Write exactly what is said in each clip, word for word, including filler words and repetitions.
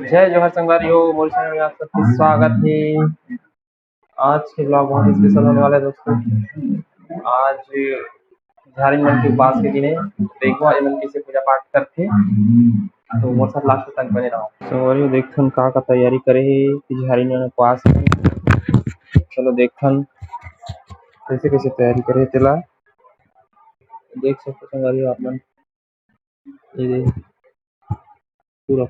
जय जोहार संगवारी हो, मोर चैनल में आप सबके स्वागत हे। आज के ब्लॉग बहुत ही स्पेशल होने वाला है दोस्तों। आज झारिन मन के उपास के दिन हे, देखो आज मन कैसे पूजा पाठ करथे, तो मोर साथ लास्ट तक बने रहो। संगवारी हो, देखथन का का तैयारी करे हे कि झारिन मन उपास के। चलो देखथन कैसे कैसे तैयारी करे हे तेला। देख सकते हो संगवारी हो आप मन, ये दे, पूरा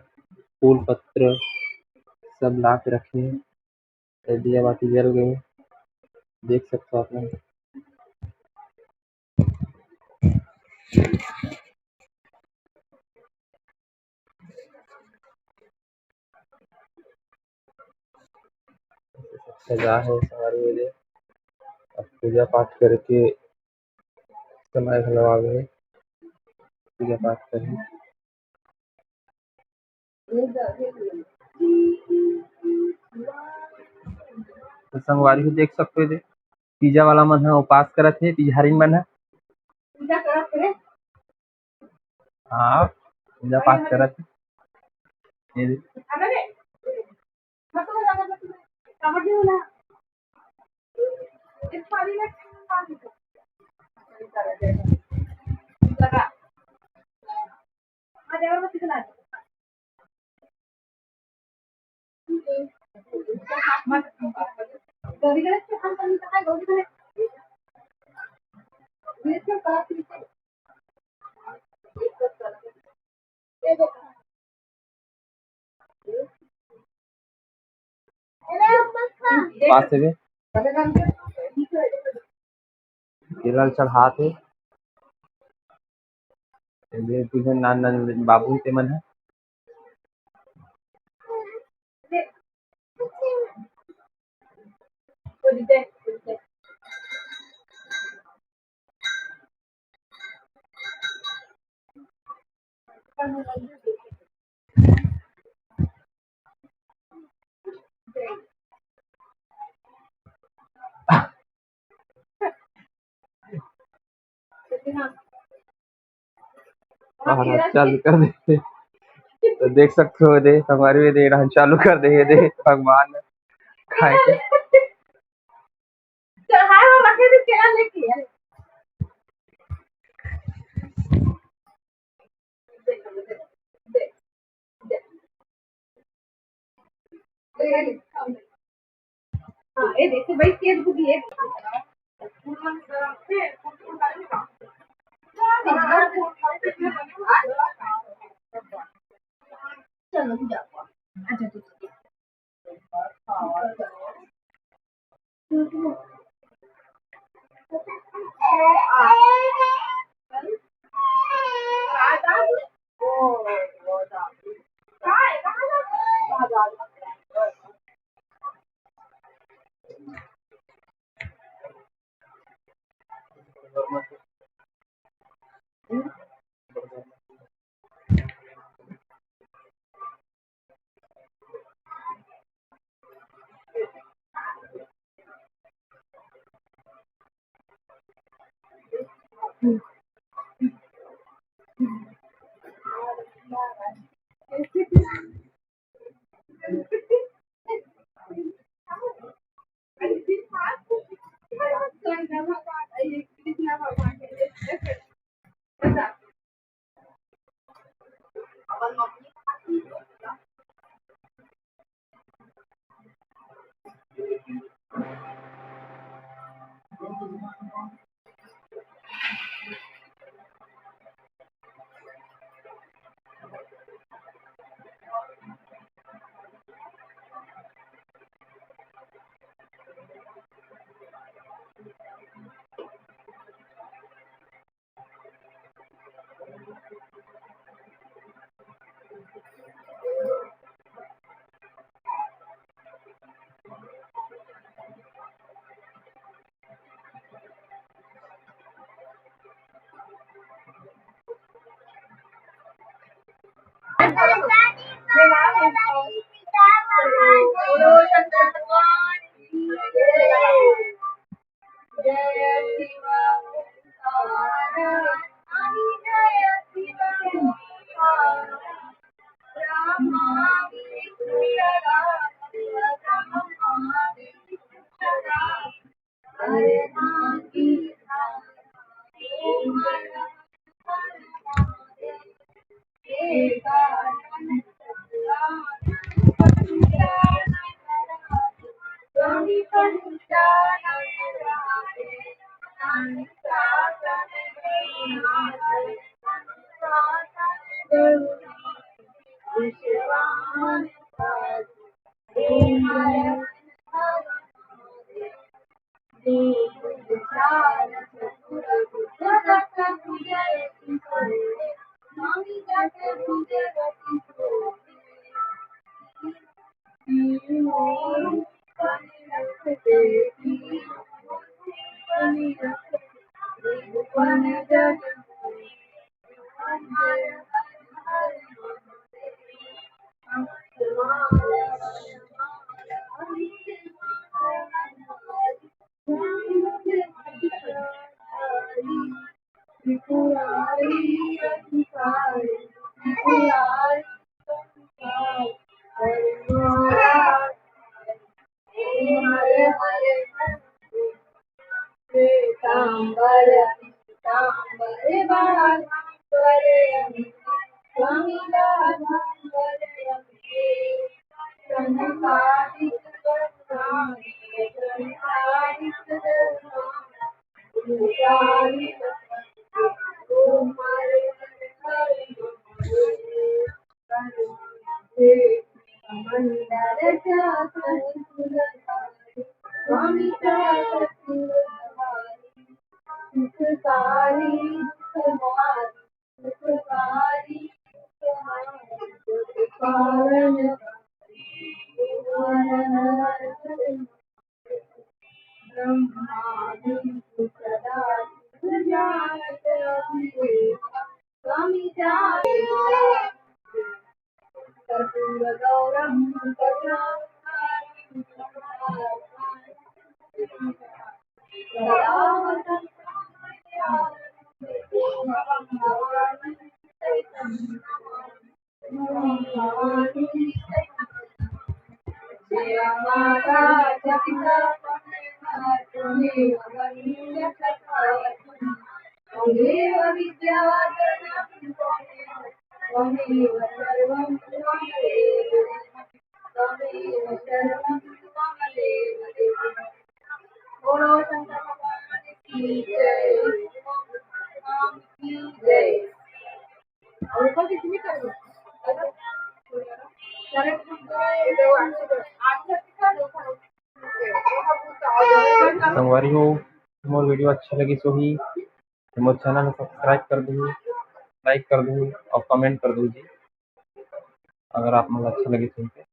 फूल पत्र सब ला के रखे हे। ये दिया बाती जल गए, देख सकते हो आप मन। सजा हे संगवारी हो, ये दे, अब पूजा पाठ करके समय घलो आवे हे, पूजा पाठ करही। तो संगवारी हो, देख सकते हो, ये दे, तीजा वाला मन ह उपास करत हे, तिजहारिन मन ह। हाँ, पूजा पाठ करत हे। ये दे। पास से भी केला ल चढ़ात हे। ये दे, तुझे नान नान बाबू ते मन है। महाराज चालू कर दे। तो देख सकते हो दे, हमारे भी दे रहा चालू कर दे, दे भगवान खाए के। चढ़ाए वाला के भी केला लेके आए। हाँ, ये देखो भाई, केक भी दिए। चलो, जाओ। अच्छा, ठीक है। संगवारी हो, मोर video अच्छा लगिस होही तो मोर channel ला subscribe कर दू, like कर दू और comment कर दू जी, अगर आप मन ला अच्छा लगिस होही तो।